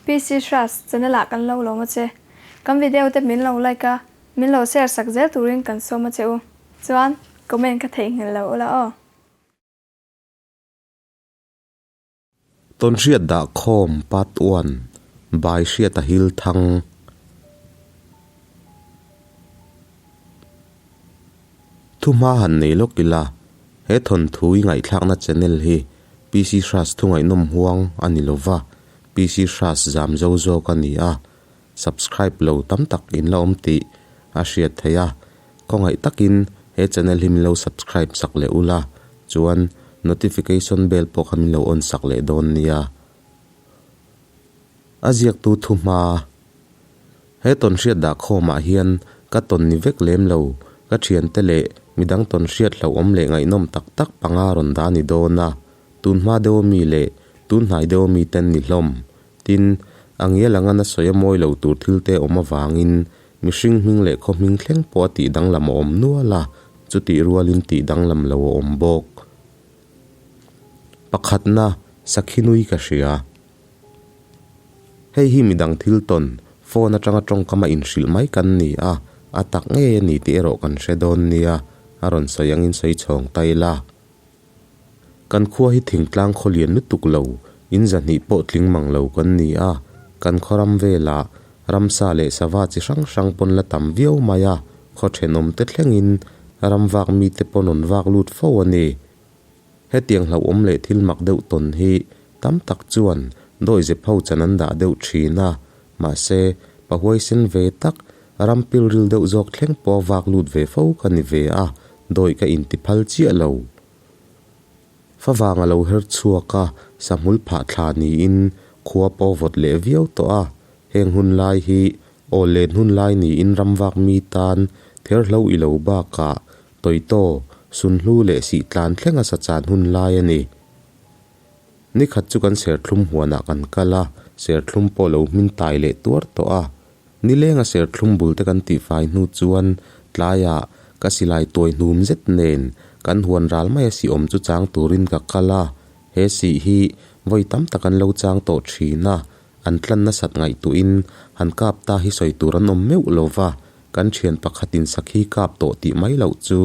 PC Hras channel ah kan lo lawm a che. Kan video te min lo like a, min lo share sak zel turin kan sawm a che u. Chuan comment ka theihnghilh lo ula aw. Tawnhriat dah khawm Part One by Hriata Hilthang. Thuhma han nei lawk ila, he thawnthu i ngaihthlakna channel hi PC Hras thu ngaihnawm huang a ni lova, PC Hras zam zo zawk a ni a, subscribe lo tam tak in la awm tih a hriat theih a, khawngaih takin he channel hi min lo subscribe sak leh ula, chuan notification bell pawh kha min lo on sak leh dawn nia. A ziaktu thuhma He tawnhriat dah khawmah hian ka tawn ni vek lem lo, ka thiante leh midang tawnhriat hlauhawm leh ngaihnawm tak tak panga rawn dah a ni dawn a, tunhma deuh ami leh tunhnai deuh ami ten ni hlawm. Tin, a ngial anga na sawi a mawi lo tur thil te awm avangin mihring hming leh khaw hming thleng pawh a tih danglam a awm nual a, chutih rualin tih danglam lo a awm bawk. Pakhatna, Sakhi nui ka hria. Hei hi midang thil tawn, phone atanga tawngkam a inhrilh mai kan ni a, a tak ngei a ni tih erawh kan hre dawn nia, a rawn sawi angin sawi chhawng ta ila. Kan khua hi thingtlang khaw lian lutuk lo, in zahnih pawh tling mang lo kan ni a, kan khaw ram velah ramsa leh sava chi hrang hrang pawn la tam viau mai a, khaw thenawm te thlengin ram vak mite pawn rawn vak lut fo a ni. Hetiang hlauhawm leh thil mak deuh tawn hi tam tak chuan dawihzep ho chan an dah deuh thin a, mahse, pa huaisen ve tak, ram pilril deuh zawk thleng pawh a vak lut ve fo ka ni ve a, dawih ka inti phal chiah lo. Favang a lo her chhuak a, sahmul phah thla niin khua pawh vawt leh viau tawh a, heng hun lai hi aw len hun lai niin ram vak mi tan therhlo i lo bakah Tawitaw, Sunhlu leh Sihtlan thlenga sa chan hun lai a ni. Nikhat chu kan serthlum huanah kan kal a, serthlum pawh lo hmin tai leh tuar tawh a. Nilenga serthlum bul te kan tihfai hnu chuan tlaiah ka silai tuai hnum zet nen kan huan ral mai a sih awm chu chang turin ka kal a. He sih hi vawi tam tak an lo chang tawh thin a, an tlan nasat ngaihtuhin han kap ta hi sawi tur an awm meuh lo va. Kan thian pakhatin sakhi kap tawh tih mai loh chu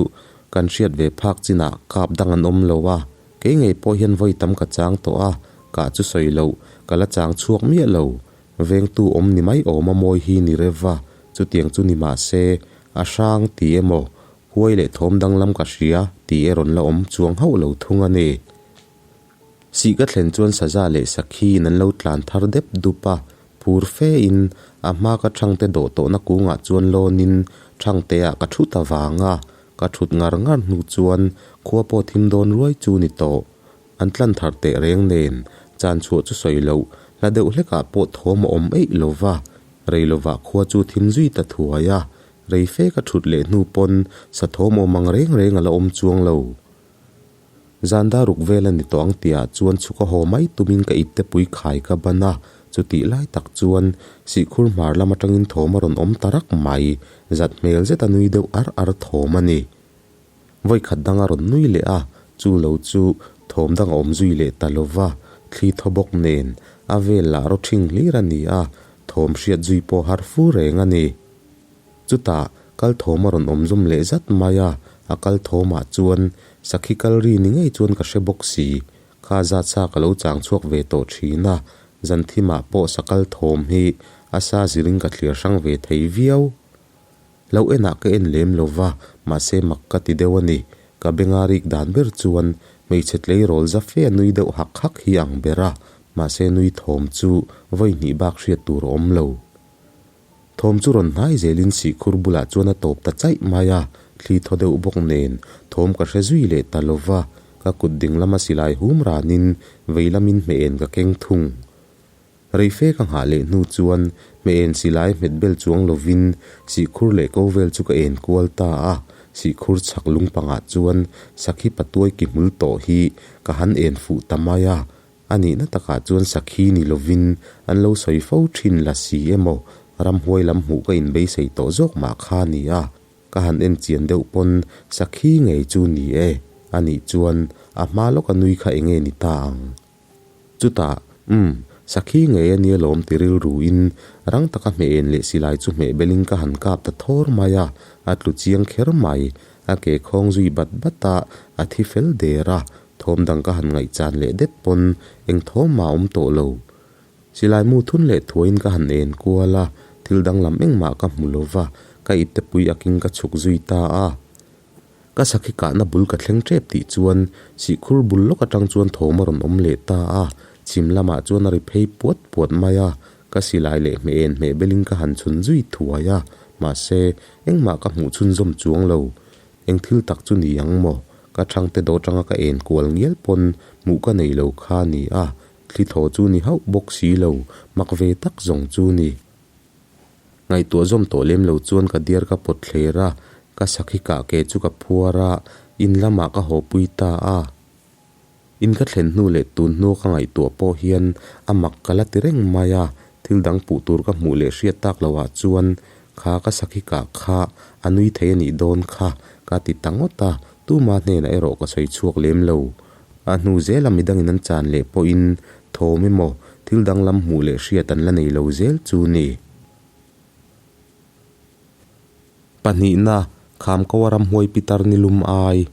kan hriat ve phak chinah kap dang an awm lo a, kei ngei pawh hian vawi tam ka chang tawh a, kah chu sawi loh, ka la chang chhuak miah lo. Vengtu awm ni mai awm a mawi hi ni rev a, chutiang chu ni mah se, a hrang ti emaw, huai leh thawm danglam ka hria tih erawn la awm chuang hauh lo thung a ni. Sih ka thlen chuan saza leh sakhi in an lo tlan thar dep dup a, phur fe in a hma ka thangte dawh tawhna kungah chuan lawn in thangte ah ka thut avang a, ka thut ngar ngar hnu chuan khua pawh thim dawn ruai chu ni tawh. An tlan thar teh reng nen chan chhuah chu sawi loh, hla deuh hlekah pawh thawm a awm eih lo va, rei lovah khua chu thim zui ta thuai a, rei fe ka thut leh hnu pawn sa thawm awm ang reng reng a la awm chuang lo. Zan dar ruk vel a ni tawh ang tihah chuan chhuk a haw mai tumin ka ipte pui khai ka ban a, chutih lai tak chuan Sihkhur hmar lam atangin thawm a rawn awm ta rak mai, zat hmel zet a nui deuh ar ar thawm a ni. Vawikhat dang a rawn nui leh a, chu lo chu thawm dang a awm zui leh ta lo va, thli thaw bawk nen a vel lah raw ṭhing hlir a ni a, thawm hriat zui pawh har fu reng a ni. Chutah, kal thawm a rawn awm zum leh zat mai a, a kal thawmah chuan sakhi kal ri ni ngei chuan ka hre bawk si. Kha zat sa ka lo chang chhuak ve tawh thin a, zan thimah pawh sa kal thawm hi a sa zirin ka thliar hrang ve thei viau. Lo enah ka en lem lo va, mahse mak ka ti deuh a ni. Ka benga rik dan ber chuan hmeichhe tleirawl za fe a nui deuh hak hak hi ang ber a, mahse nui thawm chu vawi hnih bak hriat tur a awm lo. Thawm chu rawn hnai zelin sihkhur bulah chuan a tawp ta chaih mai a, thli thaw deuh bawk nen thawm ka hre zui leh ta lo va, ka kut ding lama silai hum ranin vei lamin hmeh en ka keng thung. Rei fe ka nghah leh hnu chuan hmeh en silai hmet bel chuang lovin sihkhur leh ko vel chu ka en kual ta a, sihkhur chhak lung pangah chuan sakhi patuai ki hmul tawh hi ka han en fuh ta mai a, A nihna takah chuan sakhi ni lovin an lo sawi fo thin la si emaw, ramhuai lam hmuh ka inbeisei tawh zawk mah kha a ni a, ka han en chian deuh pawn sakhi ngei chu ni e, a nih chuan a hma lawka nui kha enge ni ta ang? Chutah, umm, Sakhi ngei a nia lawm ti rilruin rang taka hmeh en leh silai chu hmeh belin ka han kap ta thawr mai a, a tlu chiang kher mai. A ke khawng zui bat bat a, a thi fel der a, thawm dang ka han ngaihchan leh det pawn eng thawm mah a awm tawh lo. Silai mu thun leh thuaiin ka han en kual a, thil danglam engmah ka hmu lo va, ka ipte pui akin ka chhuk zui ta a. Ka sakhi kahna bul ka thleng tep tih chuan sihkhur bul lawk atang chuan thawm a rawn awm leh ta a, chhim lamah chuan a ri phei puat puat mai a, ka silai leh hmeh en hmeh belin ka han chhun zui thuai a, mahse engmah ka hmuh chhunzawm chuang lo. Eng thil tak chu ni ang maw? Ka thangte dawt anga ka en kual ngial pawn hmuh ka nei lo kha a ni a, thli thaw chu ni hauh bawk si lo, mak ve tak zawng chu ni. Ngaihtuah zawm tawh lem lo chuan ka diar ka pawt thler a, ka sakhi kah ke chu ka phuar a, in lamah ka haw pui ta a. In ka thlen hnu leh tun hnua ka ngaihtuah pawh hian a mak ka la ti reng mai a, thil dang puh tur ka hmuh leh hriat tak loh ah chuan kha ka sakhi kah kha a nui thei a nih dawn kha ka ti ta ngawt a, tuma hnenah erawh ka sawi chhuak lem lo. A hnu zela midangin an chan leh pawhin thawm emaw thil danglam hmuh leh hriat an la nei lo zel chu ni. Pahnihna, Khamkawa ramhuai pitar ni lum ai.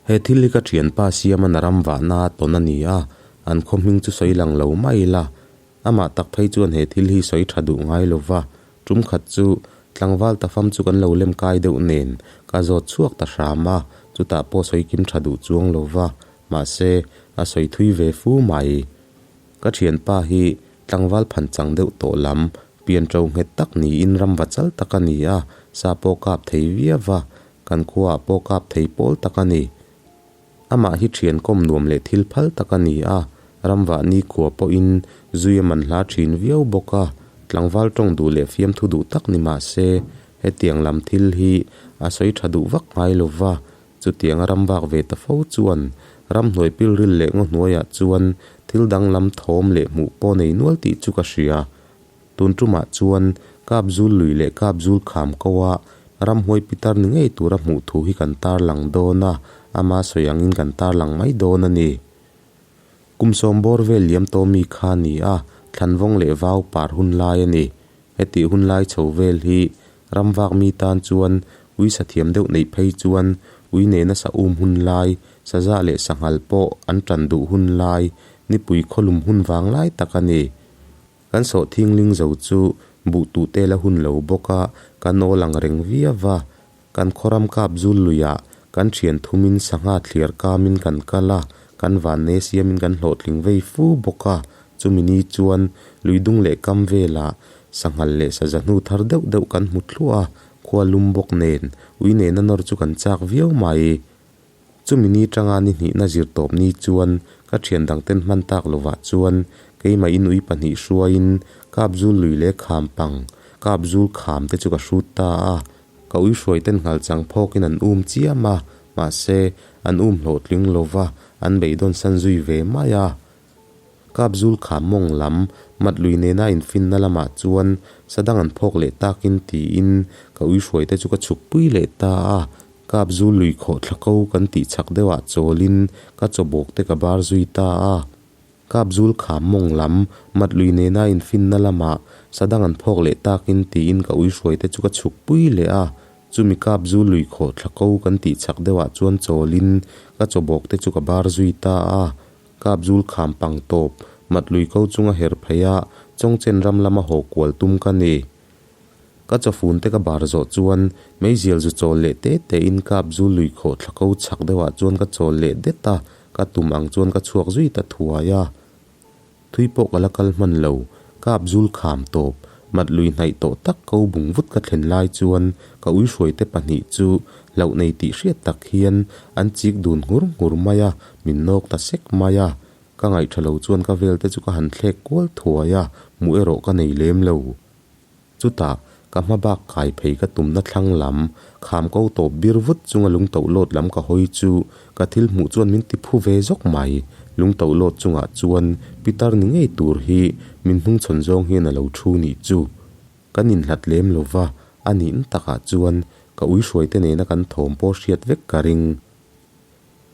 He thil hi ka thianpa siaman a ram vahna a tawn a ni a, an khaw hming chu sawi lang lo mai ila. Amah tak phei chuan he thil hi sawi tha duh ngai lo va, tum khat chu tlangval ta fam chu kan lo lem kai deuh nen ka zawt chhuak ta hram a, chutah pawh sawi kim tha duh chuang lo va, mahse a sawi thui ve fu mai. Ka thianpa hi tlangval phan chang deuh tawh lam, pian to nghet tak niin ram va chal tak a ni a, sa pawh kap thei viau va, kan khuaah pawh kap thei pawl tak a ni. Amah hi thian kawm nuam leh thil phal tak a ni a, ramvah nikhua pawhin zui a man hla thin viau bawk a, tlangval tawng duh leh fiamthu duh tak ni mah se, hetiang lam thil hi a sawi tha duh vak ngai lo va, chutianga ram vak ve ta fo chuan ramhnuai pilril leh ngaw hnuaiah chuan thil danglam thawm leh hmuh pawh nei nual tih chu ka hria. Tun tumah chuan Kapzul lui leh Kapzul kham ko a ramhuai pitar ni ngei tura hmuh thu hi kan tarlang dawn a, ama sawi angin kan tarlang mai dawn a ni. Kum sawm bawr vel liam tawh mi kha a ni a, thlanvawng leh vau par hun lai a ni. Hetih hun lai chho vel hi ramvak mi tan chuan ui sathiam deuh neih phei chuan ui nena sa um hun lai, saza leh sanghal pawh an tan duh hun lai, nipui khawlum hun vang lai tak a ni. Kan sawhthingling zo chu buh tuh te la hun lo bawk a, kan awl ang reng viau va. Kan khawram kap zul luiah kan thian thumin sangha thliar kamin kan kal a, kan vanne siamin kan hlawhtling vei fu bawk a. Chumi ni chuan lui dung leh kam velah sanghal leh saza hnu thar deuh deuh kan hmu thluah a, khua lum bawk nen ui nena nawr chu kan chak viau mai. Chumi ni tanga ni hnihna zir tawp ni chuan ka thian dangten hman tak lovah chuan keimah in ui pahnih hruaiin Kapzul lui leh kham pang, Kapzul kham te chu ka hrut ta a. Ka ui hruaiten nghalchang phawkin an um chiam a, mahse an um hlawhtling lova an beidawn san zui ve mai a. Kapzul kham mawng lam, mat lui nena infinna lamah chuan sadang an phawk leh takin tiin ka ui hruaite chu ka chhukpui leh ta a. Kapzul lui khawh thla ko kan tih chhak deuhah chawlin ka chawbawk te ka bar zui ta a. Kapzul kham mawng lam, mat lui nena infinna lamah sadang an phawk leh takin tiin ka ui hruaite chu ka chhukpui leh a. Chumi Kapzul lui khawh thla ko kan tih chhak deuhah chuan chawlin ka chawbawk te chu ka bar zui ta a. Kapzul kham pang tawp, mat lui ko chunga her phei a, Chawngchen ram lama haw kual tum ka ni. Ka chawfun te ka bar zawh chuan meizial zu chawl leh te te in Kapzul lui khawh thla ko chhak deuhah chuan ka chawl leh det a, ka tum ang chuan ka chhuak zui ta thuai a. Thui pawh ka la kal hman lo, Kapzul kham tawp, mat lui hnaih tawh tak ko bung vut ka thlen lai chuan ka uihruaite pahnih chu hlauh nei tih hriat tak hian an chik dun nghur nghur mai a, min nawk ta sek mai a. Ka ngaihṭha lo chuan ka vel te chu ka han thlek kual thuai a, hmuh erawh ka nei lem lo. Chutah, ka hma bak kai phei ka tumna thlang lam, kham ko tawp bir vut chunga lungtoh lawt lam ka hawi chu ka thil hmuh chuan min ti phu ve zawk mai. Lungtoh lawt chungah chuan pitar ni ngei tur hi min hnungchhawn zawng hian a lo thu nih chu. Kan inhlat lem lo va, a nihna takah chuan ka uihruaite nena kan thawm pawh hriat vek ka ring.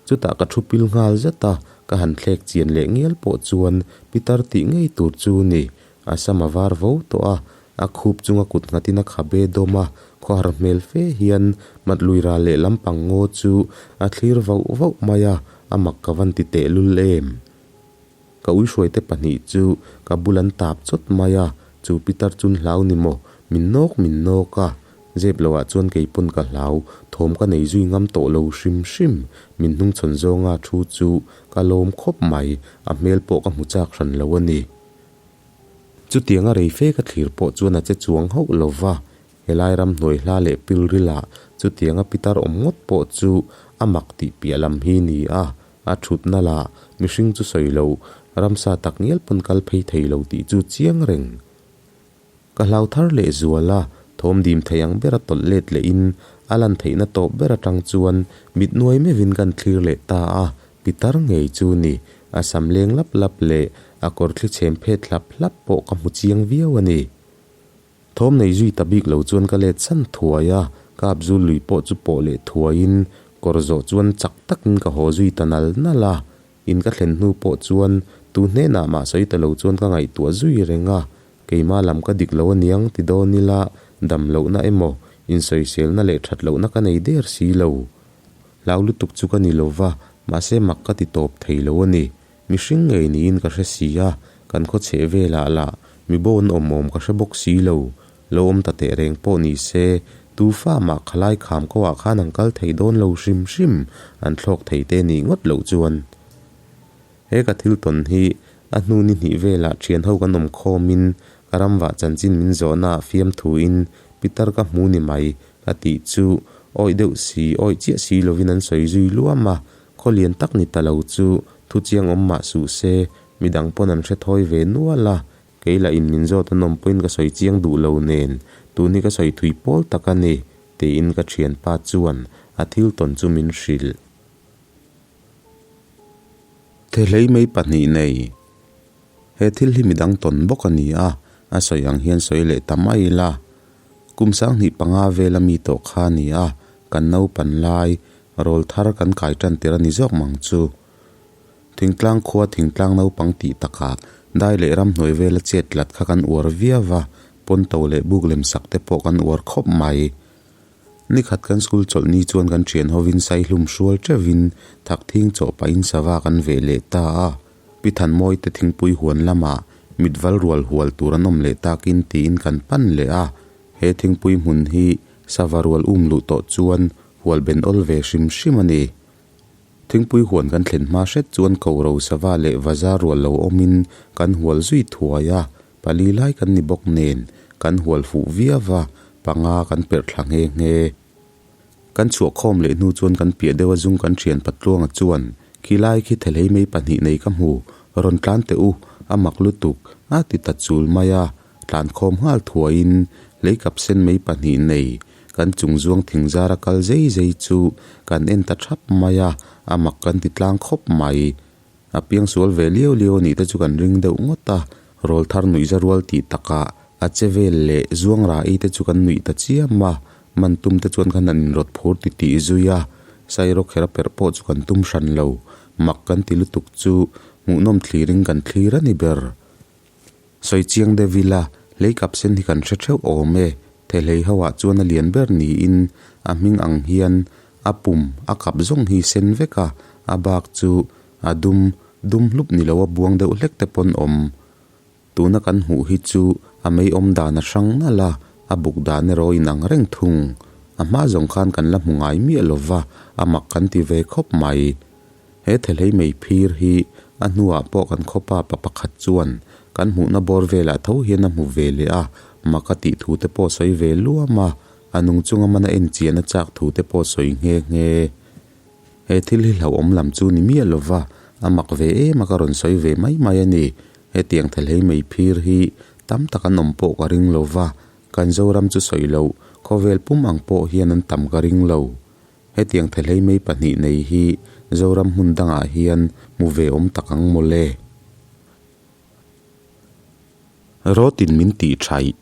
Chutah ka thu pil nghal zet a. Ka han thlek chian leh ngial pawh chuan pitar tih ngei tur chu ni. A sam a var vo tawh a, a khup chunga kut nghatin a khabe dawm a, khawhar hmel fe hian mat lui ral leh lampang ngaw chu a thlir vauh vauh mai a, a mak ka van ti tehlul em. Ka uihruaite pahnih chu ka bul an tap chawt mai a, chu pitar chun hlau ni maw, min nawk min nawk a. Zep loh ah chuan kei pawn ka hlau, thawm ka nei zui ngam tawh lo hrim hrim. Min hnungchhawn zawnga thu chu ka lawm khawp mai, a hmel pawh ka hmu chak hran lo a ni. Chutianga rei fe ka thlir pawh chuan a che chuang hauh lo va, Helai ram hnuai hla leh pilril ah chutianga pitar awm ngawt pawh chu a mak tih piah lam hi ni a, a thutna lah mihring chu sawi lo, ramsa tak ngial pawn kal phei thei lo tih chu chiang reng. Ka hlau thar leh zual a, thawm dim thei ang bera tawlh let leh in a lan theihna tawp ber atang chuan mit nuai meuhin kan thlir leh ta a, pitar ngei chu ni, a sam leng lap lap leh a kawr thli chhem phet hlap hlap pawh ka hmu chiang viau a ni. Thawm nei zui ta bik lo chuan ka let san thuai a, kap zul lui pawh chu pawh leh thuaiin kawr zawh chuan chak takin ka haw zui ta nal nal a. In ka thlen hnu pawh chuan tu hnenah mah sawi ta lo chuan ka ngaihtuah zui reng a, keimah lam ka dik lo aniang ti dawn ila dam lohna emaw insawiselna leh that lohna ka nei der si lo. Hlau lutuk chu ka ni lo va, mahse mak ka ti tawp thei lo a ni. Mihring ngei niin ka hre si a, kan khaw chheh velah lah mi bawn awm awm ka hre bawk si lo. Lo awm ta teh reng pawh ni se, tu fa mah khalai kham ko ah khan an kal thei dawn lo hrim hrim, an thlawk thei te nih ngawt loh chuan. He ka thil tawn hi a hnu ni hnih velah thian ho kan awm khawmin ka ramvah chanchin min zawhna ah fiamthu in pitar ka hmu ni mai ka tih chu awih deuh si awih chiah si lovin an sawi zui luam a, Khaw lian tak ni ta lo chu thu chiang awm mah suh se, midang pawn an hre thawi ve nual a, kei lah in min zawt an awm pawhin ka sawi chiang duh lo nen, tun hi ka sawi thui pawl tak a ni, tiin ka thianpa chuan a thil tawn chu min hrilh. Thehlei mai pahnih nei. He thil hi midang tawn bawk a ni a, a sawi ang hian sawi leh ta mai ila. Kum 50 vela mi tawh kha a ni a, kan naupan lai Rawl thar kan kai tan tir a ni zawk mang chu. Thingtlang khua thingtlang naupang tih takah dai leh ramhnuai vela chet tlat kha kan uar viau va, pawnto leh buk lem sak te pawh kan uar khawp mai. Nikhat kan school chawlh ni chuan kan thian hovin saihlum hrual teuhin thakthing chawh pahin sava kan veh leh ta a. Pi Thanmawi te thingpui huan lamah mitval rual hual tur an awm leh takin tiin kan pan leh a. He thingpui hmun hi sava rual um luh tawh chuan hual ben awl ve hrim hrim a ni. Thingpui huan kan thlen hma hret chuan ko ro sava leh vaza rual lo awmin kan hual zui thuai a, pali lai kan ni bawk nen kan hual fuh viau va, panga kan perh thla nghe nghe. Kan chhuah khawm leh hnu chuan kan piah deuh a zung kan thian Patluanga chuan, Khi lai khi thelhei mai pahnih nei ka hmu, rawn tlan teh u, a mak lutuk, a ti ta chul mai a. Tlan khawm nghal thuaiin lei kap sen mai pahnih nei kan chung zuang thing zara kal zei zei chu kan en ta thap mai a, a mak kan ti tlang khawp mai. A piang sual ve liau liau anih te chu kan ring deuh ngawt a, rawl thar nuih za rual tih takah a che vel leh zuang rahi te chu kan nuih ta chiam a, man tum te chuan khan an inrawt phur ti tih zui a, sairawk kher a perh pawh chu kan tum hran lo, mak kan ti lutuk chu hmuhnawm thlirin kan thlir a ni ber. Sawi chiang deuh ila, hlei kap sen hi kan hre theuh awm e. Thehlei ho ah chuan a lian ber niin a hming ang hian a pum a kap zawng hi sen vek a, a bak chu a dum, dum hlup ni lo a buang deuh hlek te pawn awm. Tuna kan hmuh hi chu a mei awm dan a hrang nalh a, a buk dan erawh in ang reng thung. A hma zawng khan kan la hmu ngai miah lova, a mak kan ti ve khawp mai. He thelhei mei phir hi a hnuah pawh kan khawpa pa pakhat chuan kan hmuhna bawr velah tho hian a hmu ve leh a, mak a tih thu te pawh sawi ve luam a, a nung chunga mana en chian a chak thu te pawh sawi nghe nghe. He thil hi hlauhawm lam chu ni miah lova, a mak ve em a ka rawn sawi ve mai mai a ni. Hetiang thelhei mei phir hi tam tak an awm pawh ka ring lova, kan Zoram chu sawi loh, khawvel pum ang pawh hian an tam ka ring lo. Hetiang thelhei mai pahnih nei hi Zoram hmun dangah hian hmu ve awm tak ang mawle. Rawtin min tih thaih.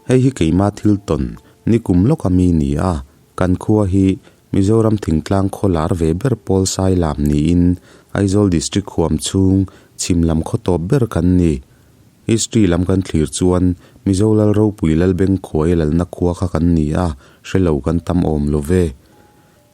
Hei hi keima thil tawn ni kum lawka mi ni a, kan khua hi Mizoram thingtlang khaw lar ve ber pawl Sailam niin Aizawl District huam chhung chhim lam khaw tawp ber kan ni. History lam kan thlir chuan Mizo Lal ropui Lalbengkhuai lalna khua kha kan ni a, hre lo kan tam awm lo ve.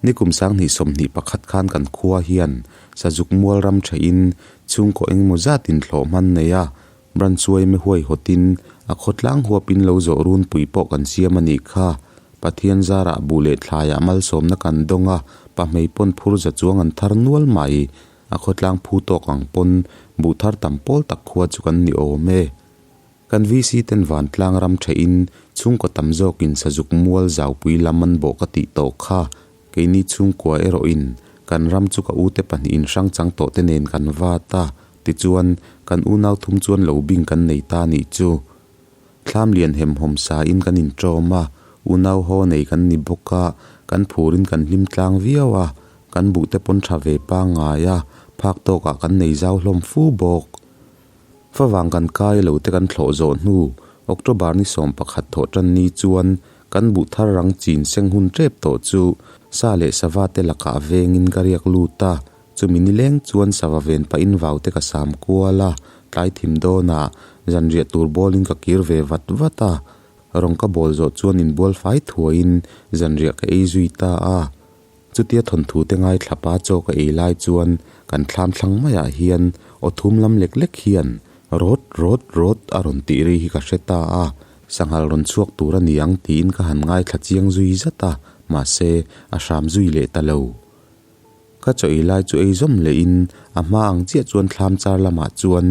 Nikum 2021 khan kan khua hian Sazuk mual ram theihin chhungkaw engemaw zatin thlawh hman nei a, Branch yma huaihawtin a khawtlang huapin lo zawh runpui pawh kan siam a nih kha. Pathian zarah buh leh thlaiah malsawmna kan dawng a, pahmei pawn phur za chuang an thar nual mai. A khawtlang phu tawk ang pawn buh thar tam pawl tak khua chu kan ni awm e. Kan VC ten vantlang ram theihin chhungkaw tam zawkin sazuk mual zaupui lam an bawh ka tih tawh kha. Keini chhungkua erawhin kan ram chu ka ute pahnihin hrang chang tawh te nen kan vat a, tichuan kan unau thum chuan lo bing kan nei ta nih chu. Thlam lian hemhawm sain kan inṭawm a, unau haw nei kan ni bawk a, kan phurin kan hlim tlang viau a, kan buhte pawn ṭha ve pangngai a, phak tawkah kan nei zau hlawm fu bawk. Favang kan kai lo te kan thlawh zawh hnu October ni 11 thawh tan ni chuan kan buh thar rang chin seng hun tep tawh chu sa leh sava te lakah vengin ka riak lut a, chumi nileng chuan sava ven pahin vau te ka sam kual a, tlai thim dawnah zanriah tur bawlin ka kir ve vat vat a, rawng ka bawl zawh chuan inbual fai thuaiin zanriah ka ei zui ta a. Chutia thawnthu te ngaithla pa chaw ka ei lai chuan kan thlam thlang maiah hian aw thum lam lek lek hian rawt rawt rawt a rawn tih ri hi ka hre ta a, sanghal rawn chhuak tur a ni ang tiin ka han ngaithla chiang zui zat a, mahse a hram zui leh ta lo. Ka chaw ei lai chu ei zawm lehin a hma ang chiah chuan thlam char lamah chuan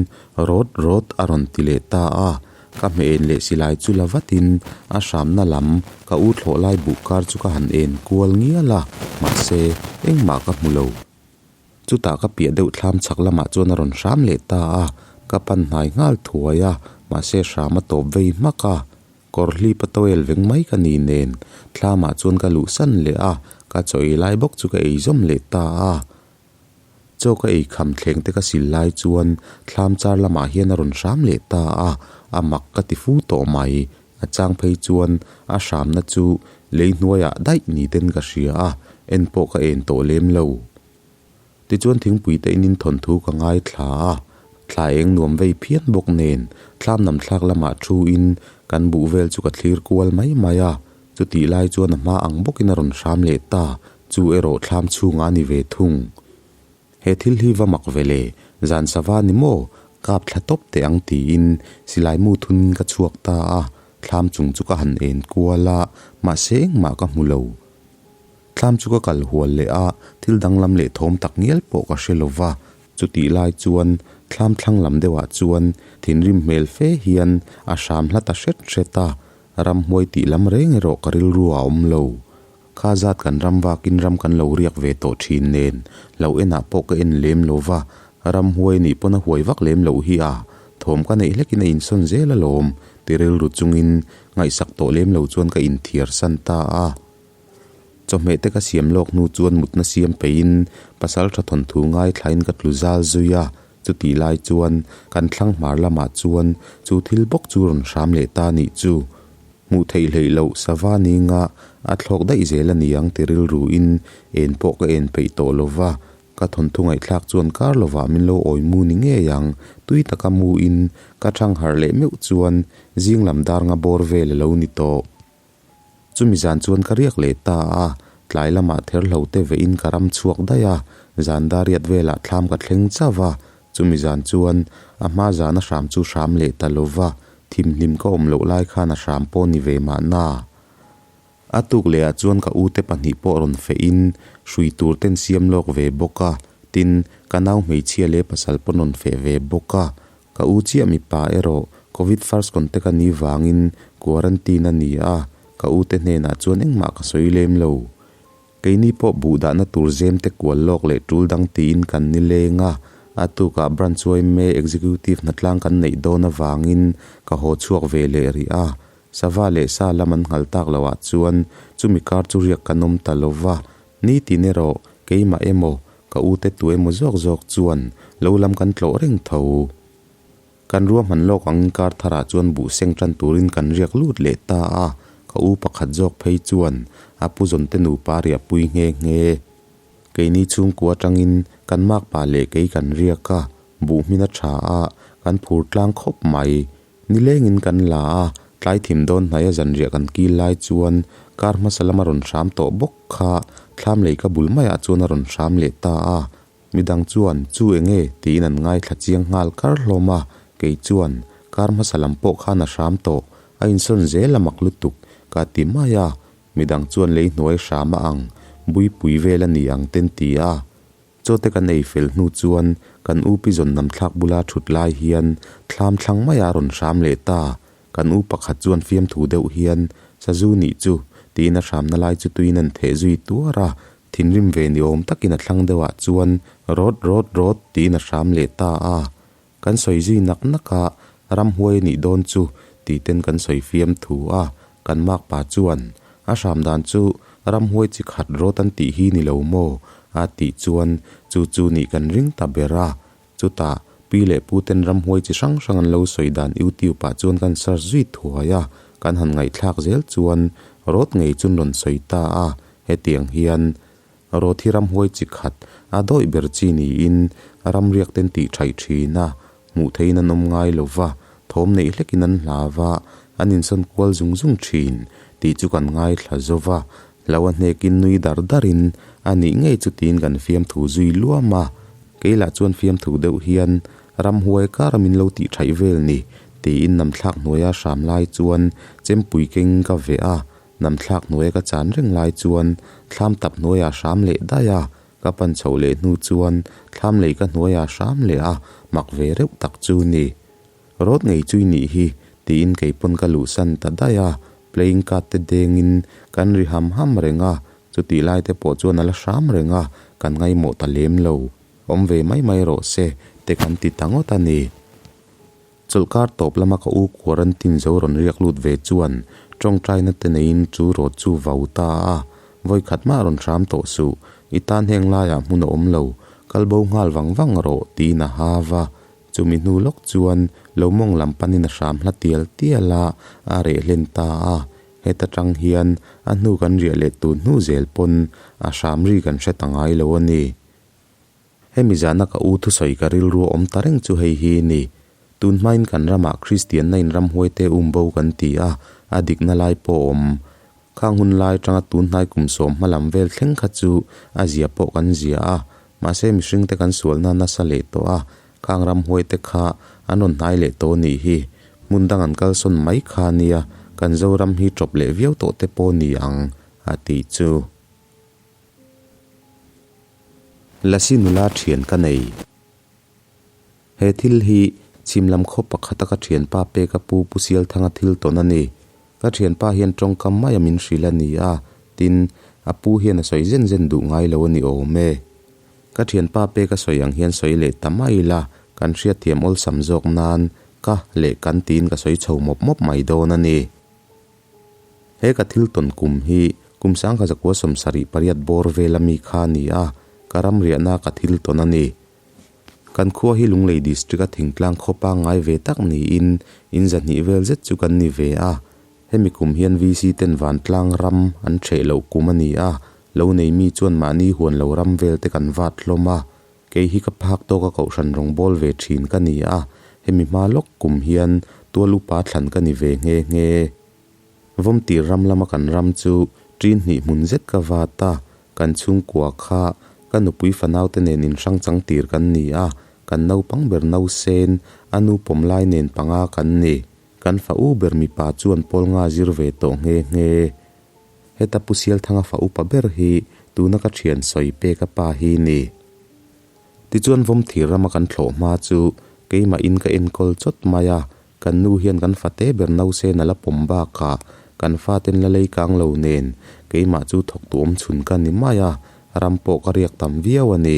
rawt rawt a rawn ti leh ta a, Ka hmeh en leh silai chu la vatin a hramna lam ka u thlawh lai buh kar chu ka han en kual ngial a, mahse engmah ka hmu lo. Chutah ka piah deuh thlam chhak lamah chuan a rawn hram leh ta a, ka pan hnai nghal thuai a, mahse hram a tawp vei hmak a. Kawr hlip a tawel veng mai ka ni nen thlamah chuan ka luhsan leh a, ka chaw ei lai bawk chu ka ei zawm leh ta a. Chaw ka ei kham thleng te ka sil lai chuan thlam char lamah hian a rawn hram leh ta a, a mak ka ti fu tawh mai. A chang phei chuan a hramna chu lei hnuaiah daih ni ten ka hria a, en pawh ka en tawh lem lo. Tichuan thingpui te inin thawnthu ka ngaithla a, thla eng nuam vei phian bawk nen thlam nam thlak lamah thu in kan buh vel chu ka thlir kual mai mai a, Chutih lai chuan a hma ang bawkin a rawn hram leh ta, chu erawh thlam chhungah a ni ve thung. He thil hi va mak ve le, zan sava ni maw, kap thla tawp teh ang tiin silai mu thunin ka chhuak ta a, thlam chung chu ka han en kual a, mahse engmah ka hmu lo. Thlam chu ka kal hual leh a, thil danglam leh thawm tak ngial pawh ka hre lo va, chutih lai chuan thlam thlang lam deuhah chuan thinrim hmel fe hian a hram hla ta hret hret a, Ramhmuai tih lam reng erawh ka rilru a awm lo. Kha zat kan ram vakin ram kan lo riak ve tawh thin nen, lo enah pawh ka en lem lo va, ramhuai nih pawn a huai vak lem loh hi a, thawm ka neih hlekin a insawn zel alawm, ti rilru chungin ngaihsak tawh lem lo chuan ka inthiar san ta a. Chawhmeh te ka siam lawk hnu chuan mutna siam peihin pasal tha thawnthu ngaithlain ka tlu zal zui a, Chutih lai chuan kan thlang hmar lamah chuan chu thil bawk chu rawn hram leh ta nih chu. Hmuh theih hleih loh sava ninga a thlawk daih zel a ni ang ti rilruin en pawh ka en peih tawh lo va, ka thawnthu ngaihthlak chuan kar lovah min lo awi mu ni ngei ang. Tui taka mu in ka thang harh leh meuh chuan zing lam dar nga bawr vel a lo ni tawh. Chumi zan chuan ka riak leh ta a, tlai lamah therhlo te vehin ka ram chhuak daih a, zan dariat velah thlam ka thleng chauh a, chumi zan chuan a hma zan a hram chu hram leh ta lo va, thimhlim ka awm loh lai khan a hram pawh ni ve mahna. A tuk lehah chuan ka ute pahnih pawh rawn fehin hrui tur ten siam lawk ve bawk a, tin, ka nau hmeichhia leh pasal pawn rawn feh ve bawk a, Ka u chiah mipa erawh Covid first contact a nih vangin quarantine a ni a, ka u te hnenah chuan engmah ka sawi lem lo. Keini pawh buh dahna tur zem te kual lawk leh tul dang tiin kan ni leng a, a tukah branch yma executive hnatlang kan neih dawn avangin ka haw chhuak ve leh rih a, sava leh sa lam an nghal tak loh ah chuan chumi kar chu riak kan awm ta lo va, nitin erawh keimah emaw Ka u te tu emaw zawk zawk chuan lo lam kan tlawh reng tho. Kan ruahman lawk ang kar tharah chuan buh seng tan turin kan riak lut leh ta a, ka u pakhat zawk phei chuan A pu zawn te nupa riahpui nghe nghe. Keini chhungkua atangin kan makpa leh kei kan riak a, buh hmin a tha a, kan phur tlang khawp mai. Nilengin kan la a, tlai thim dawn hnaia zanriah kan kil lai chuan kar hmasa lama rawn hram tawh bawk kha thlam lei ka bul maiah chuan a rawn hram leh ta a. Midang chuan, Chu enge? tiin an ngaithla chiang nghal kar hlawm a, kei chuan, Kar hmasa lam pawh khan a hram tawh, a insawn zel a mak lutuk, ka ti mai a. Midang chuan lei hnuai hram a ang, buipui vel a ni ang ten ti a. Chaw te kan ei fel hnu chuan kan u pi zawn nam thlak bula thut lai hian thlam thlang mai a rawn hram leh ta. Kan u pakhat chuan fiamthu deuh hian, Sazu nih chu, tiin a hramna lai chu tuiin an theh zui tuar a. Thinrim ve ni awm takin a thlang deuhah chuan Rawt rawt rawt tiin a hram leh ta a. Kan sawi zui nak nak a, ramhuai a nih dawn chu tih ten kan sawi fiam thu a, kan makpa chuan, A hram dan chu ramhuai chi khat rawt an tih hi ni lo maw? a tih chuan chu chu nih kan ring ta ber a. Chutah, pi leh pu ten ramhuai chi hrang hrang an lo sawi dan YouTube ah chuan kan search zui thuai a, kan han ngaihthlak zel chuan rawt ngei chun rawn sawi ta a, hetiang hian Rawt hi ramhuai chi khat a dawih ber chi niin ramriak ten tih thaih thin a, hmuh theihin an awm ngai lo va, thawm neih hlekin an hla va, an insawn kual zung zung thin tih chu kan ngaithla zo va, hlo a hnekin nui dar darin a nih ngei chu tiin kan fiamthu zui luam a, kei lah chuan fiamthu deuh hian ramhuai kara min lo tih thaih vel ni tiin namthlak hnuaia hram lai chuan chempui keng ka veh a, Namthlak hnuaia ka chan reng lai chuan thlam tap hnuaiah hram leh daih a, ka pan chhoh leh hnu chuan thlam lei ka hnuaiah hram leh a, mak ve reuh tak chu ni. Rawt ngei chu i nih hi, tiin kei pawn ka luhsan ta daih a, playing card te dengin kan ri ham ham reng a, chutih lai te pawh chuan a la hram reng a, kan ngaimawh ta lem lo. Awm ve mai mai rawh se, te kan ti ta ngawt a ni. Chawlhkar tawp lama ka u quarantine zo rawn riak lut ve chuan tawngtaina te neiin chu rawt chu vau ta a, vawi khat mah rawn hram tawh suh, i tan heng laiah hmun a awm lo, kal bo nghal vang vang rawh tiin a ha va. Chumi hnu lawk chuan lo mawng lam panin a hram hla tial tial a, a reh hlen ta a, heta tang hian a hnu kan riah leh tun hnu zel pawn a hram ri kan hre ta ngai lo a ni. Hemi zana ka u thusawi ka rilru a awm ta reng chu hei hi ni. Tun hmain kan ramah Kristianna in ramhuaite umbo kan ti a, a dikna lai pawh a awm. Khang hun lai atanga tun hnai kum sawm hma lam vel thleng kha chu a zia pawh kan zia a, mahse mihringte kan sualna nasa leh tawh a, khang ramhuaite kha an rawn hnai leh tawh nih hi. Hmun dang an kalsawn mai kha nia, kan Zoram hi tawp leh viau tawh te pawh ni ang, a tih chu. Lasi nula thian ka nei. He thil hi chhim lam khaw pakhata ka thianpa peka pu Pu Sialthanga thil tawn a ni. Ka thianpa hian tawngkam maia min hrilh a ni a, tin, a pu hian a sawi zen zen duh ngai lo a ni awm e. Ka thianpa peka sawi ang hian sawi leh ta mai ila, kan hriatthiam awlsam zawk nan ka leh kan tiin ka sawi chho mawp mawp mai dawn a ni. He ka thil tawn kum hi kum sangkha zakua 78 bawr vela mi kha a ni a, ka ram riahna ka thil tawn a ni. Kan khua hi Lunglei District a thingtlang khaw pangngai ve tak niin in zahnih vel zet chu kan ni ve a. Hemi kum hian VC ten vantlang ram an ṭheh loh kum a ni a, lo nei mi chuan mahni huan lo ram vel te kan vat hlawm a. Kei hi ka phak tawka kohhran rawngbâwl ve ṭhin ka ni a, hemi hma lawk kum hian tual upa thlan ka ni ve nghe nghe. Vawmtir ram lama kan ram chu ṭin hnih hmun zet ka vat a, kan chhungkua kha ka nupui fanaute nen inhrang chang tir kan ni a, kan naupang ber nausen a nu pawm lai nen panga kan ni. Kan fa u ber mipa chuan pawl nga zir ve tawh nghe nghe. Heta Pu Sialthanga fa upa ber hi tuna ka thian sawi pek a pa hi ni. Tichuan Vawmthir rama kan thlawh hma chu keimah in ka enkawl chawt mai a, kan nu hian kan fate ber nausen a la pawm bakah kan faten la lei kang lo nen keimah chu thawk tu awm chhun ka ni mai a, ram pawh ka riak tam viau a ni.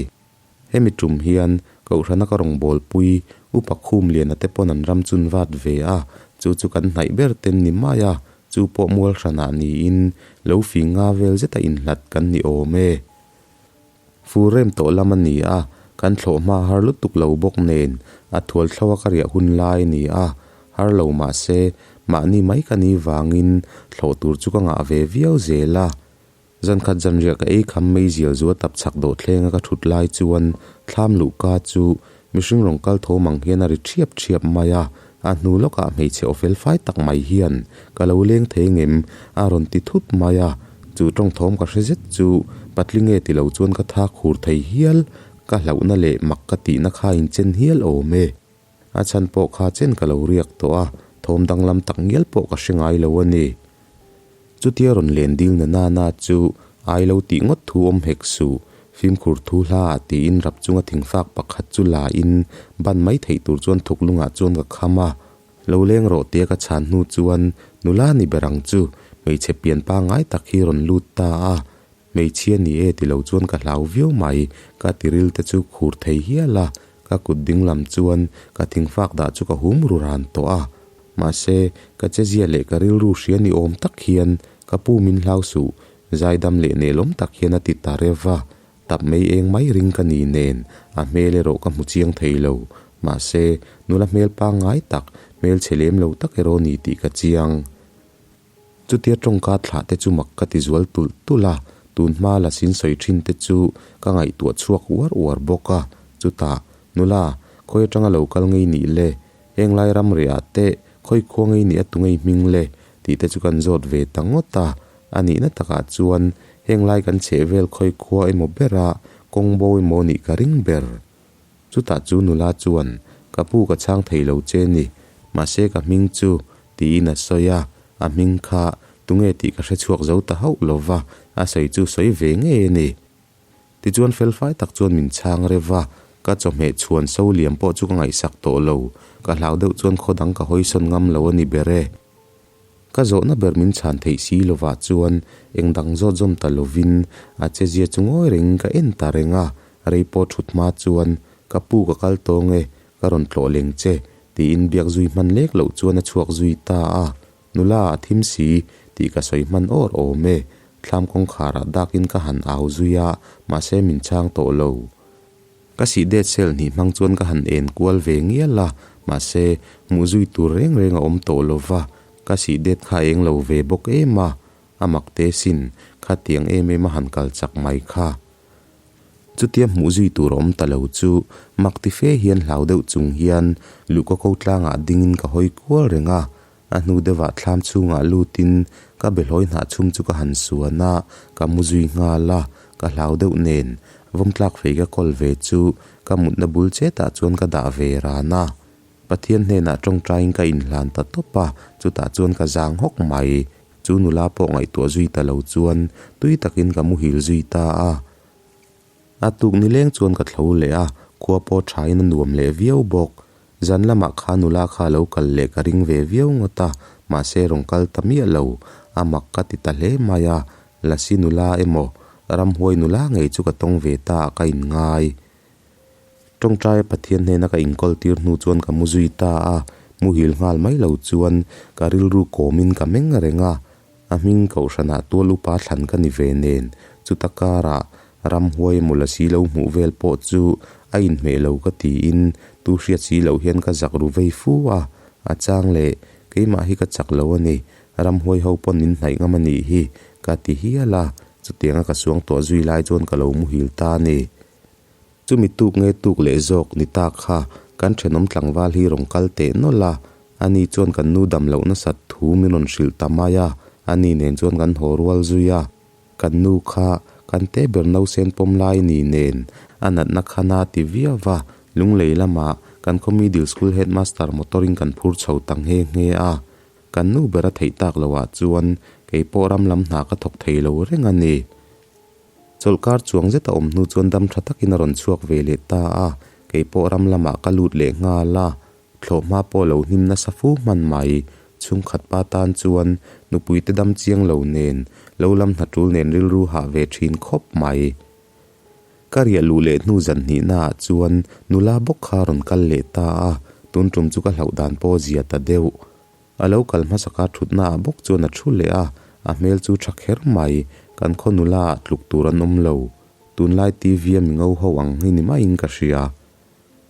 Hemi tum hian Kohhrana ka rawngbawlpui Upa Khumliana te pawn an ram chun vat ve a, chu chu kan hnaih ber ten ni mai a, chu pawh mual hranah niin lo fing nga vel zeta inhlat kan ni awm e. Fur rem tawh lam a ni a, kan thlawh hma har lutuk lo bawk nen a thual thlo a ka riah hun lai a ni a, har lo mahse mahni mai ka ni vangin thlawh tur chu ka ngah ve viau zel a. Zankhat zanriah ka ei kham mai zial zu a tap chhak dawh thlenga ka thut lai chuan thlam luhka chu mihring rawn kal thawm ang hian a ri thiap thiap mai a, a hnu lawkah hmeichhe aw fel fai tak mai hian ka lo leng thei ngem a rawn ti thut mai a, chu tawng thawm ka hre zet chu patling nge ti lo chuan ka tha khur thei hial, ka hlauhna leh mak ka tihna kha inchen hial awm e. A chhan pawh kha chen ka lo riak tawh a, thawm danglam tak ngial pawh ka hre ngai lo a ni. Chutia rawn len dil na nana chu ai lo tih ngawt thu awm hek suh, fimkhur thu hla ah tiin rap chunga thingfak pakhat chu la in ban mai theih tur chuan thuk lungah chuan ka kham a. Lo leng rawh tia ka chhan hnu chuan nula ni ber ang chu hmeichhe pian pangngai tak hi rawn lut ta a. Hmeichhia ni e ti lo chuan ka hlau viau mai, ka tiril te chu khur thei hial a, ka kut ding lam chuan ka thingfak dah chu ka hum ru ran tawh a. Mahse, ka chezia leh ka rilru hria ni awm tak hian ka pu min hlau suh, zaidam leh nelawm tak hian a ti ta rev a, tap mei eng mai ring ka ni nen a hmel erawh ka hmu chiang thei lo. Mahse, nula hmel pangngai tak, hmelchhe lem lo tak erawh ni tih ka chiang. Chutia tawngka thlah te chu mak ka ti zual tulh tulh a, tun hma la sin sawi thin te chu ka ngaihtuah chhuak uar uar bawk a. Chutah, Nula, khawi atanga lo kal ngei nih le? Heng lai ram rehah te khawi khua ngei nih a tu ngei hming le? tih te chu kan zawt ve ta ngawt a. A nihna takah chuan heng lai kan chheh vel khawi khua emaw bera kawng bo emaw nih ka ring ber. Chutah chu nula chuan, Ka pu ka chhang thei lo che ni, mahse ka hming chu, tiin a sawi a, a hming kha tunge tih ka hre chhuak zo ta hauh lo va, a sawi chu sawi ve ngei a ni. Tichuan felfai tak chuan min chhang rev a, ka chawhmeh chhuan so liam pawh chu ka ngaihsak tawh lo, ka hlau deuh chuan khaw dang ka hawisawn ngam lo a ni ber e. Ka zawhna ber min chhan theih si lovah chuan eng dang zawt zawm ta lovin a chezia chu ngawi rengin ka en ta reng a, rei pawh thut hma chuan ka pu ka kal tawng e, ka rawn tlawh leng che tiin biak zui hman lek loh chuan a chhuak zui ta a, nula a thim si tih ka sawi hman awr awm e, thlam kawngkharah dakin ka han au zui a, mahse min chhang tawh lo. Ka sih det sel hnih hmang chuan ka han en kual ve ngial a, mahse, hmuh zui tur reng reng a awm tawh lo va, ka sih det kha a eng lo ve bawk em a, a mak te sin, khatiang em em a han kal chak mai kha. Chutia hmuh zui tur a awm ta lo chu mak ti fe hian hlau deuh chung hian luhka ko tlangah dingin ka hawi kual reng a, A hnu deuhah thlam chhungah lutin ka behlawi hnah chhum chu ka han suan a, ka mu zui nghal a, ka hlau deuh nen vawmtlak fei ka kawl ve chu ka mutna bul chetah chuan ka dah ve ran a. Pathian hnenah tawngtaiin ka inhlan ta tawp a, chutah chuan ka zang hawk mai. Chu nula pawh ngaihtuah zui ta lo chuan tui takin ka muhil zui ta a. A tuk nileng chuan ka thlo leh a, khua pawh thain a nuam leh viau bawk. Zan lamah kha nula kha a lo kal leh ka ring ve viau ngawt a, mahse rawn kal ta miah lo. A mak ka ti ta hle mai a, Lasi nula emaw, ramhuai nula ngei chu ka tawng ve ta ah ka inngai. Tawngtaia Pathian hnena ka inkawl tir hnu chuan ka mu zui ta a, muhil nghal mai lo chuan ka rilru kawmin ka meng reng a, A hming kohhranah tual upa thlan ka ni ve nen, chuta karah ramhuai emaw la si lo hmuh vel pawh chu a inhmeh lo ka tiin tu hriat si loh hian ka zak ru vei fu a, a chang leh keimah hi ka chak lo a ni, ramhuai ho pawn min hnaih ngam a nih hi ka ti hial a, chutianga ka suang tawh zui lai chuan ka lo muhil ta a ni. Chumi tuk nge tuk leh zawk ni ta kha kan thenawm tlangval hi rawn kal teh nawlh a, ani chuan kan nu dam loh nasat thu min rawn hrilh ta mai a, ani nen chuan kan haw rual zui a. Kan nu kha kan te ber nausen pawm lai ni nen a natna kha na ti viau va, Lunglei lamah kan khaw middle school headmaster motor in kan phur chho ta nghe nghe a. Kan nu ber a theih tak loh ah chuan kei pawh ram lam hna ka thawk thei lo reng a ni. Chawlhkar chuang zet a awm hnu chuan dam tha takin a rawn chhuak ve leh ta a, kei pawh ram lamah ka lut leh nghal a, thlawhhma pawh lo hnim nasa fu hman mai. Chhungkhat pa tan chuan nupui te dam chiang lo nen, lo lam hna tul nen rilru hah ve thin khawp mai. Ka riah luh leh hnu zan hnihnaah chuan nula bawk kha a rawn kal leh ta a, tun tum chu ka hlauh dan pawh zia ta deuh. A lo kal hmasaka thutnaah bawk chuan a thu leh a, a hmel chu tha kher mai, kan khaw nula ah tluk tur an awm lo. Tunlai TV a mi ngo ho ang hi ni maiin ka hria.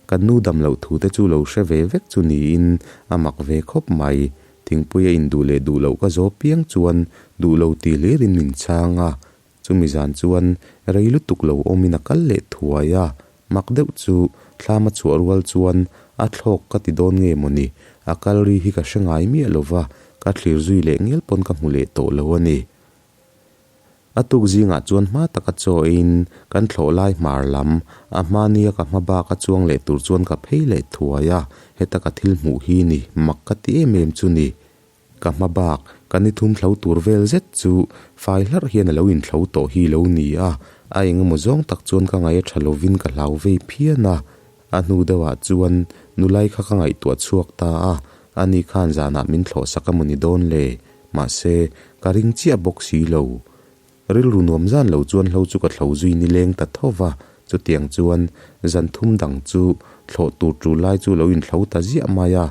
Kan nu dam loh thu te chu lo hre ve vek chu niin a mak ve khawp mai. Thingpui a induh leh duh loh ka zaw piang chuan duh lo ti hlirin min chhang a. Chumi zan chuan rei lutuk lo awmin a kal leh thuai a, mak deuh chu thlam a chhuah rual chuan a thlawk ka ti dawn nge mawni, a kal ri hi ka hre ngai miah lo va, ka thlir zui leh ngial pawn ka hmu leh tawh lo a ni. A tuk zingah chuan hma taka chaw eiin kan thlawh lai hmar lam, a hma nia ka hma bak a chuang leh tur chuan ka phei leh thuai a, heta ka thil hmuh hi ni mak ka ti em em chu ni. Ka hma bak, ka ni thum thlo tur vel zet chu fai hlarh hian a lo inthlo tawh hi lo ni a, a eng emaw zawng tak chuan ka ngaih a tha lovin ka hlau vei phian a. A hnu deuhah chuan nulai kha ka ngaihtuah chhuak ta a, ani khan zanah min thlawh sak a maw ni dawn le? Mahse, ka ring chiah bawk si lo. Rilru nuam zan lo chuan hlo chu ka thlo zui nileng ta tho va, chutiang chuan zan thum dang chu thlawh tur tul lai chu lo inthlo ta ziah mai a.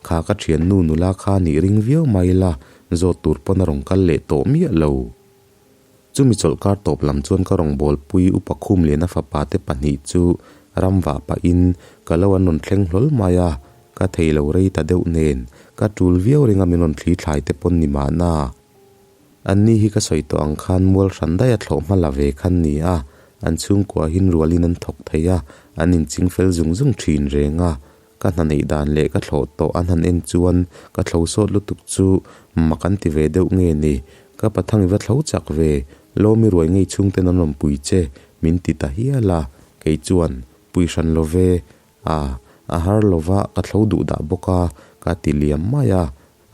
Kha ka thiannu nula kha nih ring viau mai la, zawt tur pawn a rawn kal leh tawh miah lo. Chumi chawlhkar tawp lam chuan ka rawngbawlpui Upa Khumliana fapa te pahnih chu ram vah pahin ka lo an rawn thleng hlawl mai a, ka thei lo rei ta deuh nen ka tul viau ringa min rawn thli thlai te pawn ni mahna. Anni hi ka sawi tawh ang khan mual hran daih a thlawh hma la ve khan ni a, an chhungkua hin rualin an thawk thei a, an inching fel zung zung thin reng a. Ka hna neih dan leh ka thlawh tawh an han en chuan ka thlo sawt lutuk chu mak an ti ve deuh nge ni. Ka pathang i va thlo chak ve, Lawmi ruai ngei chhungten an rawn pui che, min ti ta hial a. Kei chuan, Pui hran lo ve, a, a har lo va ka thlo duh dah bawk a, ka ti liam mai a.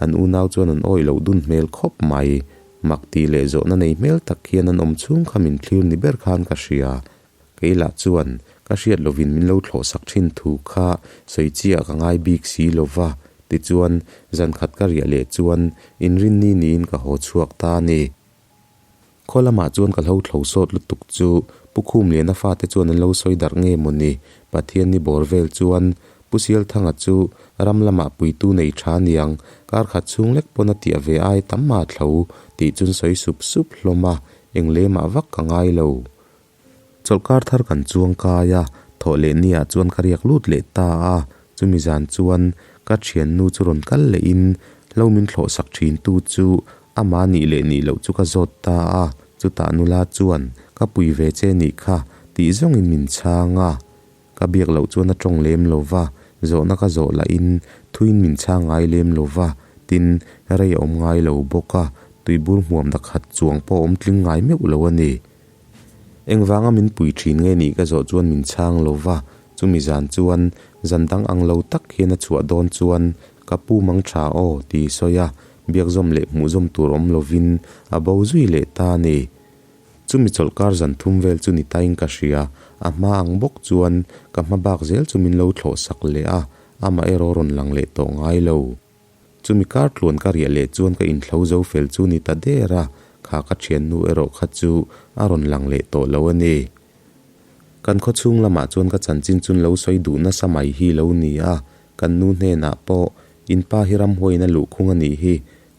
An unau chuan an awih loh dun hmel khawp mai. Mak tih leh zawhna nei hmel tak hian an awm chhung kha min thlir ni ber khan ka hria. Kei lah chuan ka hriat lovin min lo thlawh sak thin thu kha sawi chiah ka ngai bik si lo va, tichuan zan khat ka riah leh chuan inrinni niin ka haw chhuak ta a ni. Khaw lamah chuan ka hlo thlo sawt lutuk chu Pu Khumliana fate chuan an lo sawi darh nge maw ni? Pathianni bawr vel chuan Pu Sialthanga chu ram lamah puitu nei tha niang, kar khat chhung lek pawn a tiah ve ai tam mah thlo tih chun sawi sup sup hlawm a, eng lemah vak ka ngai lo. Chawlhkar thar kan chuang kai a, thawh leh niah chuan ka riak lut leh ta a, chumi zan chuan ka thiannu chu rawn kal lehin hlo min thlawh sak thin tu chu ama nih leh nih loh chu ka zawt ta a, chutah nula chuan ka pui ve che nih kha tih zawngin min chhang a. Ka biak loh chuan a tawng lem lo va, zawhna ka zawh lahin thuin min chhang ngai lem lo va, tin, rei a awm ngai lo bawk a, tuibur hmuam dakhat chuang pawh a awm tling ngai meuh lo a ni. Engvanga min pui thin nge nih ka zawh chuan min chhang lo va, chumi zan chuan zan dang ang lo tak hian a chhuah dawn chuan ka pu mang tha aw ti sawi a, biakzawm leh hmuhzawm tur awm lovin a bo zui leh ta a ni. Chumi chawlhkar zan thum vel chu ni tain ka hria, a hma ang bawk chuan ka hma bak zel chu min lo thlawh sak leh a, amah erawh rawn lang leh tawh ngai lo. Chumi kar tluan ka riah leh chuan ka inthlo zo fel chu ni ta der a, kha ka thiannu erawh kha chu a rawn lang leh tawh lo a ni. Kan khaw chhung lamah chuan ka chanchin chun lo sawi duh nasa mai hi lo ni a, kan nu hnenah pawh in pa hi ramhuaiin a luhkhung a nih hi,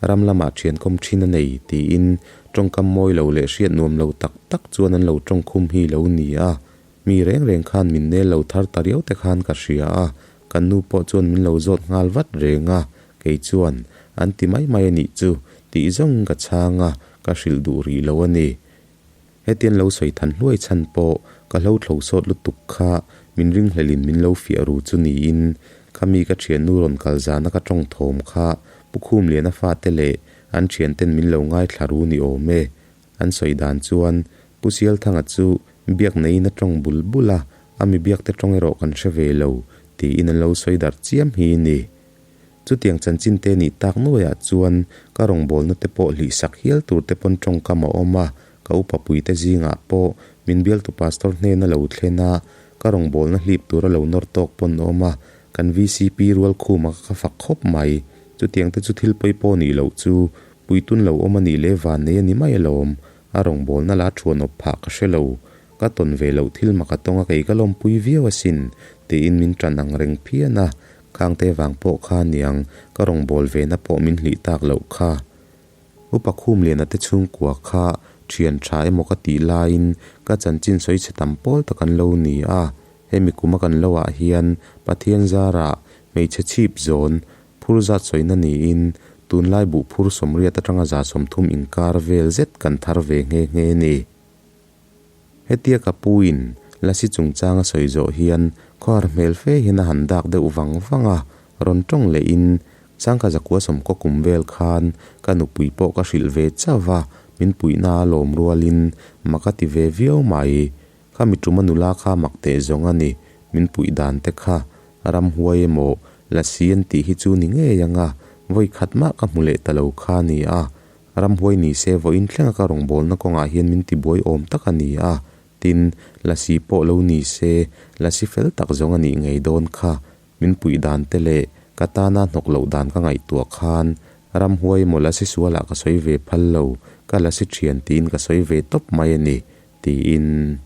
ram lamah thiankawm thin a nei tiin tawngkam mawi lo leh hriat nuam lo tak tak chuan an lo tawngkhum hi lo ni a. Mi reng reng khan min nel lo thar ta riau te khan ka hria a, kan nu pawh chuan min lo zawt nghal vat reng a, kei chuan an ti mai mai a nih chu tih zawngin ka chhang a, ka hrilh duh rih lo a ni. Hetian lo sawi than hluai chhan pawh ka hlo thlo sawt lutuk kha min ringhlelin min lo fiah ru chu niin khami ka thiannu rawn kal zana ka tawng thawm kha Pu Khumliana fate leh an thianten min lo ngaithla ru ni awm e. An sawi dan chuan Pu Sialthanga chu biak neiin a tawng bul bul a, a mi biakte tawng erawh kan hre ve lo, tiin an lo sawi darh chiam hi ni. Chutiang chanchin te nih tak nuaiah chuan ka rawngbawlna te pawh hlih sak hial tur te pawn tawngkam a awm a, ka upa puite zingah pawh min bialtu pastor hnena lo thlen a, ka rawngbawlna hlip tura lo nawr tawk pawn a awm a, kan vcp rual khuma ka fak khawp mai. Chutiang te chu thil pawi pawh nih loh chu Puitun lo awm a nih leh van nei a ni mai alawm, a rawngbawlna la thuan awp phah ka hre lo. Ka tawn ve loh thil mak a tawng a kei ka lawmpui viau asin, tiin min tan ang reng phian a, khangte vang pawh kha niang ka rawngbâwl vena pawh min hlih tak loh kha. Upa Khumliana te chhungkua kha thian tha emaw ka tih laiin ka chanchin sawi chhe tam pawl tak an lo ni a, hemi kuma kan lo ah hian Pathian zarah hmeichhe chhip zawn Phur zat sawina niin tunlai buh phur sawmriat atanga 30 inkar vel zet kan thar ve nghe nghe ni. Hetia ka pu in Lasi chungchang a sawi zawh hian khawhar hmel fe hian a han dak deuh vang vang a, rawn tawng leh in Sangkha zakua sawmkaw kum vel khan ka nupui pawh ka hrilh ve chauh va, min puihna a lawm rualin mak a ti ve viau mai. Kha mi tuma nula kha mak teh zawng a ni, min puih dan te kha ramhuai emaw lasi an tih hi chu ni ngei ang a, vawi khat mah ka hmu leh ta lo kha a ni a. Ramhuai ni se vawiin thlenga ka rawngbawlna kawngah hian min tibuai awm tak a ni a, tin, lasi pawh lo ni se lasi fel tak zawng a nih ngei dawn kha. Min puih dan te leh ka tana hnawk loh dan ka ngaihtuah khan ramhuai emaw lasi sualah ka sawi ve phal lo, ka lasi thian tiin ka sawi ve tawp mai a ni, tiin.